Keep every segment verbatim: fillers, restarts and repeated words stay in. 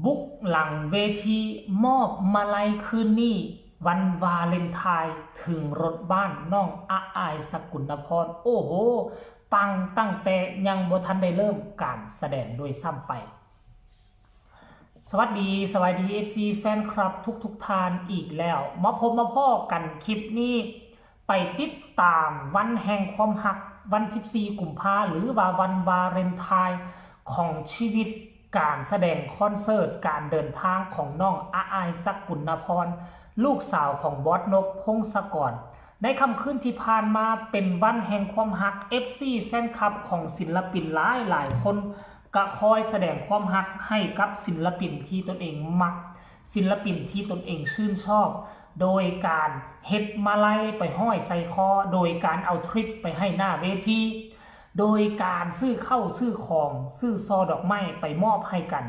บุกหลังเวทีมอบมาลัยคืนนี้ วันวาเลนไทน์ถึงรถบ้านน้องอาอายสกุลนพร โอ้โห ปังตั้งแต่ยังบ่ทันได้เริ่มการแสดงด้วยซ้ำไป สวัสดี สวัสดี เอฟซี แฟนคลับทุกๆท่านอีกแล้ว มาพบมาพ้อกันคลิปนี้ ไปติดตามวันแห่งความฮัก วันสิบสี่กุมภา หรือว่าวันวาเลนไทน์ของชีวิต การแสดงคอนเสิร์ต การเดินทางของน้องอาอายสกุลนพร ลูกสาวของบอสนก พงศกร ในค่ำคืนที่ผ่านมาเป็นวันแห่งความฮัก เอฟซี แฟนคลับของศิลปินหลายหลายคน ก็คอยแสดงความฮักให้กับศิลปินที่ตนเองมัก ศิลปินที่ตนเองชื่นชอบ โดยการเฮ็ดมาลัยไปห้อยใส่คอ โดยการเอาทริปไปให้หน้าเวที โดยการซื้อข้าวซื้อของ ซื้อซอดอกไม้ไปมอบให้กัน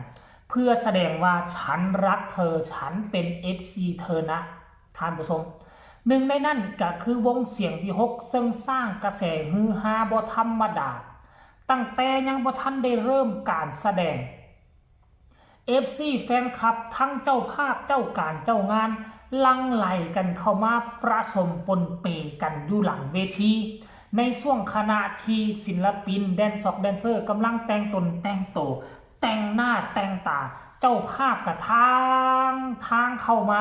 เพื่อแสดงว่าฉันรักเธอ ฉันเป็น เอฟซี เธอนะ ท่านผู้ชม หนึ่งในนั้นก็คือวงเสียงวิหค ซึ่งสร้างกระแสฮือฮาบ่ธรรมดา ตั้งแต่ยังบ่ทันได้เริ่มการแสดง เอฟซี แฟนคลับทั้งเจ้าภาพเจ้าการเจ้างานหลั่งไหลกันเข้ามาประสมปนเปกันอยู่หลังเวที ในช่วงขณะที่ศิลปินแดนซอกแดนเซอร์กำลังแต่งตนแต่งโต แต่งหน้าแต่งตา เจ้าภาพกะทางทางเข้ามา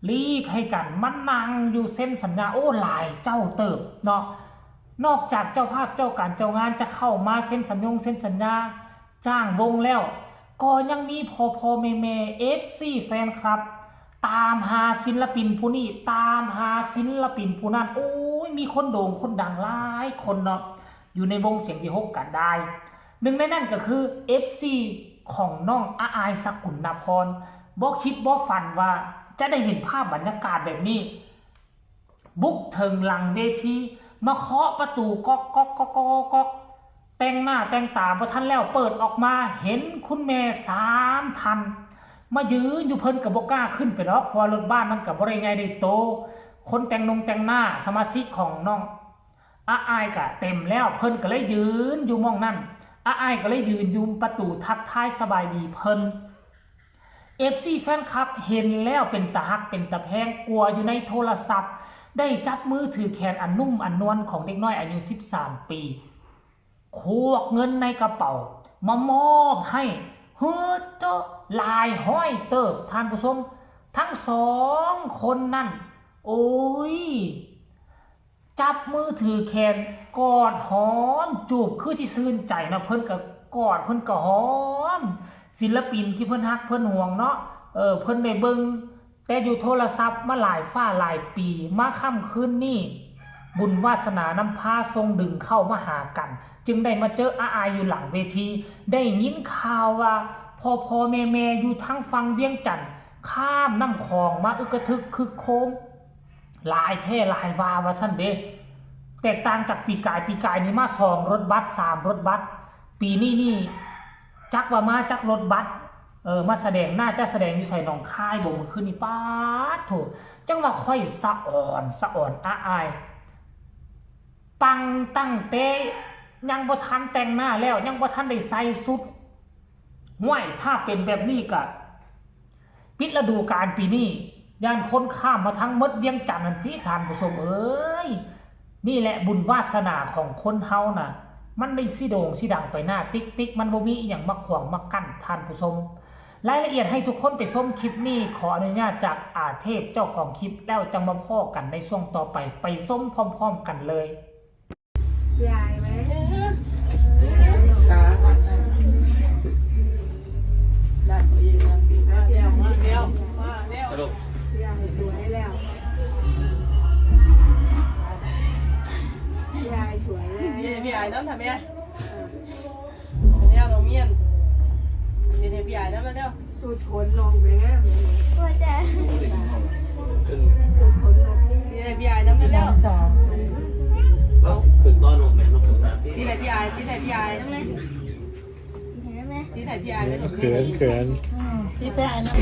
หลีกให้กันมานั่งอยู่เซ็นสัญญา โอ้ หลายเจ้าเติบเนาะ นอกจากเจ้าภาพเจ้าการเจ้างานจะเข้ามาเซ็นสัญญงเซ็นสัญญาจ้างวงแล้ว ก็ยังมีพ่อพ่อแม่แม่ เอฟซี แฟนคลับ ตามหาศิลปินผู้นี้ ตามหาศิลปินผู้นั้น โอ้ย มีคนโด่งคนดังหลายคนเนาะ อยู่ในวงเสียงวิหคกันได้ หนึ่งในนั้นก็คือ เอฟซี ของน้องอาอายสกุลนพร บ่คิดบ่ฝันว่าจะได้เห็นภาพบรรยากาศแบบนี้ บุกเถิงหลังเวที มาเคาะประตูก๊อกก๊อกก๊อกก๊อกก๊อก แต่งหน้าแต่งตาบ่ทันแล้ว เปิดออกมาเห็นคุณแม่สามท่าน มายืนอยู่ เพิ่นก็บ่กล้าขึ้นไปดอก เพราะว่ารถบัสมันก็บ่ได้ใหญ่ได้โต คนแต่งนงแต่งหน้า สมาชิกของน้องอาอายก็เต็มแล้ว เพิ่นก็เลยยืนอยู่หม่องนั้น อาอายก็เลยยืนอยู่ประตูทักทายสบายดีเพิ่น เอฟซี แฟนคลับเห็นแล้วเป็นตาฮักเป็นตาแพง กว่าอยู่ในโทรศัพท์ ได้จับมือถือแขนอันนุ่มอันนวลของเด็กน้อยอายุสิบสามปี ควักเงินในกระเป๋ามามอบให้ เฮ้อเจาะหลายร้อยเติบ ท่านผู้ชม ทั้งสองคนนั่น โอ้ย จับมือถือแขน กอดหอมจูบ คือสิชื่นใจเนาะ เพิ่นก็กอด เพิ่นก็หอม ศิลปินที่เพิ่นฮักเพิ่นหวงเนาะ เออ เพิ่นได้เบิ่งแต่อยู่โทรศัพท์มาหลายฟ้าหลายปี มาค่ำคืนนี้ บุญวาสนานำพาส่งดึงเข้ามาหากัน จึงได้มาเจออาอายอยู่หลังเวที ได้ยินข่าวว่าพ่อพ่อแม่แม่อยู่ทางฝั่งเวียงจันทน์ ข้ามน้ำของมาอึกกระทึกคึกโครม หลายแท้หลายว่าว่าซั่นเด้ แตกต่างจากปีกาย ปีกายนี่มาสองรถบัส สามรถบัส ปีนี้นี่ จักว่ามาจักรถบัส เออ มาแสดง น่าจะแสดงอยู่ไส หนองคายบ่ มื้อคืนนี้ ป๊าดโถ จังว่าค่อยสะอ่อน สะอ่อนอาอาย ปังตั้งแต่ยังบ่ทันแต่งหน้าแล้ว ยังบ่ทันได้ใส่ชุด ห้วย ถ้าเป็นแบบนี้ก็ ปิดฤดูกาลปีนี้ ย่านคนข้ามมาทั้งหมดเวียงจันทน์นั่นติ ท่านผู้ชมเอ้ย นี่แหละบุญวาสนาของคนเฮาน่ะ มันได้สิโด่งสิดังไปหน้าติ๊กติ๊ก มันบ่มีอิหยังมาขวางมากั้น ท่านผู้ชม รายละเอียดให้ทุกคนไปชมคลิปนี้ ขออนุญาตจากอาเทพเจ้าของคลิป แล้วจังมาพ้อกันในช่วงต่อไป ไปชมพร้อมๆกันเลย ยายไหม สา นั่นเองนั่นเองมาแล้วมาแล้วมาแล้ว สรุป ยายสวยแล้ว ยายสวยแล้ว พี่พี่ไอ้น้ำทำไงเนี่ยน้องเมียนเดี๋ยวพี่ไอ้น้ำมาแล้ว สูตรขนนองไปงามเลย ว่าจะ ขึ้น สูตรขนนอง เดี๋ยวพี่ไอ้น้ำมาแล้ว แล้วขึ้นต้อนออกแม่นกสามปี ที่ไหนพี่ไอ้ที่ไหนพี่ไอ้ เห็นไหม ที่ไหนพี่ไอ้ไม่หลบ เขินเขิน ที่ไปอันนั้น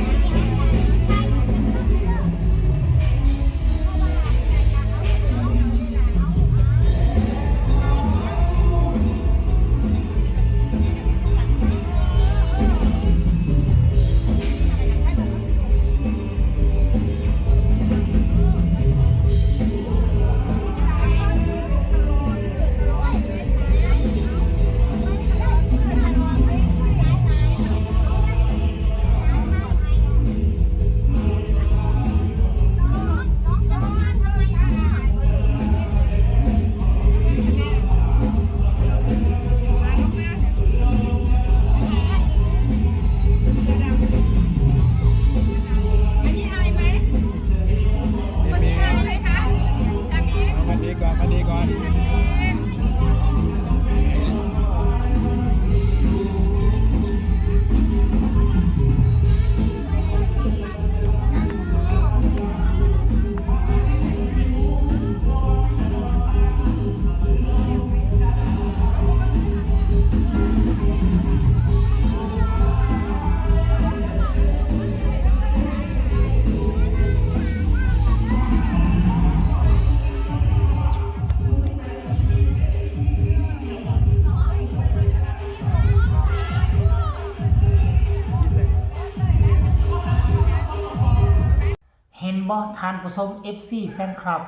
ท่านผู้ชม เอฟซี แฟนคลับ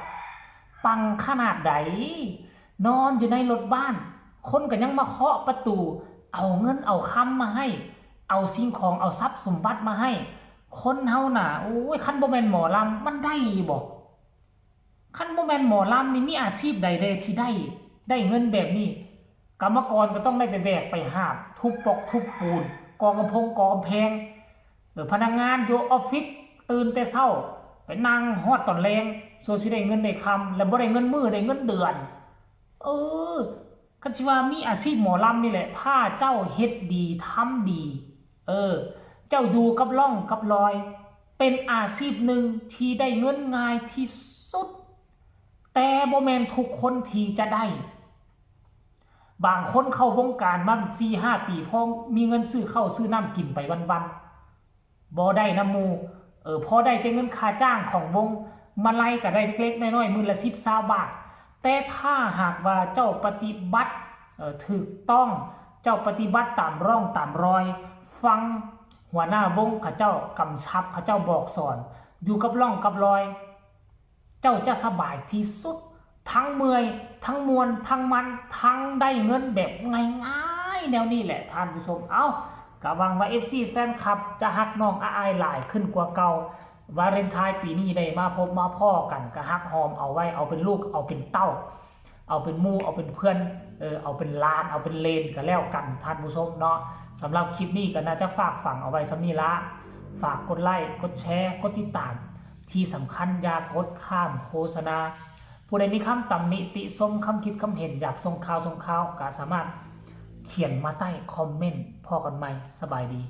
ปังขนาดใด นอนอยู่ในรถบ้าน คนก็ยังมาเคาะประตู เอาเงินเอาคำมาให้ เอาสิ่งของเอาทรัพย์สมบัติมาให้ คนเฮาน่ะ โอ้ย คันบ่แม่นหมอลำ มันได้บ่ คันบ่แม่นหมอลำนี่มีอาชีพใดแด่ที่ได้ ได้เงินแบบนี้ กรรมกรก็ต้องได้ไปแบกไปหาบ ทุบปอกทุบปูน ก่อกำพงก่อกำแพง เออ พนักงานอยู่ออฟฟิศ ตื่นแต่เช้า ไปนั่งฮอดตอนแลง ส่วนสิได้เงินได้คำ แล้วบ่ได้เงินมื้อ ได้เงินเดือน เออ คันสิว่ามีอาชีพหมอลำนี่แหละ ถ้าเจ้าเฮ็ดดี ทำดี เออ เจ้าอยู่กับร่องกับรอย เป็นอาชีพหนึ่งที่ได้เงินง่ายที่สุด แต่บ่แม่นทุกคนที่จะได้ บางคนเข้าวงการมาสี่ห้าปี พอมีเงินซื้อข้าวซื้อน้ำกินไปวันๆ บ่ได้นำหมู่ เออ พอได้แต่เงินค่าจ้างของวง มาลัยก็ได้เล็กๆน้อยๆ มื้อละสิบซาวบาท แต่ถ้าหากว่าเจ้าปฏิบัติ เออ ถูกต้อง เจ้าปฏิบัติตามร่องตามรอย ฟังหัวหน้าวงเขาเจ้ากำชับ เขาเจ้าบอกสอน อยู่กับร่องกับรอย เจ้าจะสบายที่สุด ทั้งเมื่อย ทั้งม่วน ทั้งมัน ทั้งได้เงินแบบง่ายๆ แนวนี้แหละท่านผู้ชม เอ้า ก็หวังว่า เอฟซี แฟนคลับ จะฮักน้องอ้ายหลายขึ้นกว่าเก่า วาเลนไทน์ปีนี้ได้มาพบมาพ้อกัน ก็ฮักหอมเอาไว้ เอาเป็นลูก เอาเป็นเต้า เอาเป็นหมู่ เอาเป็นเพื่อน เออ เอาเป็นหลาน เอาเป็นเหลนก็แล้วกันท่านผู้ชมเนาะ สำหรับคลิปนี้ก็น่าจะฝากฝังเอาไว้ส่ำนี้ละ ฝากกดไลค์ กดแชร์ กดติดตาม ที่สำคัญอย่ากดข้ามโฆษณา ผู้ใดมีคำตำหนิติชม คำคิดคำเห็น อยากส่งข่าวส่งข่าว ก็สามารถเขียนมาใต้คอมเมนต์ พ้อกันใหม่ สบายดี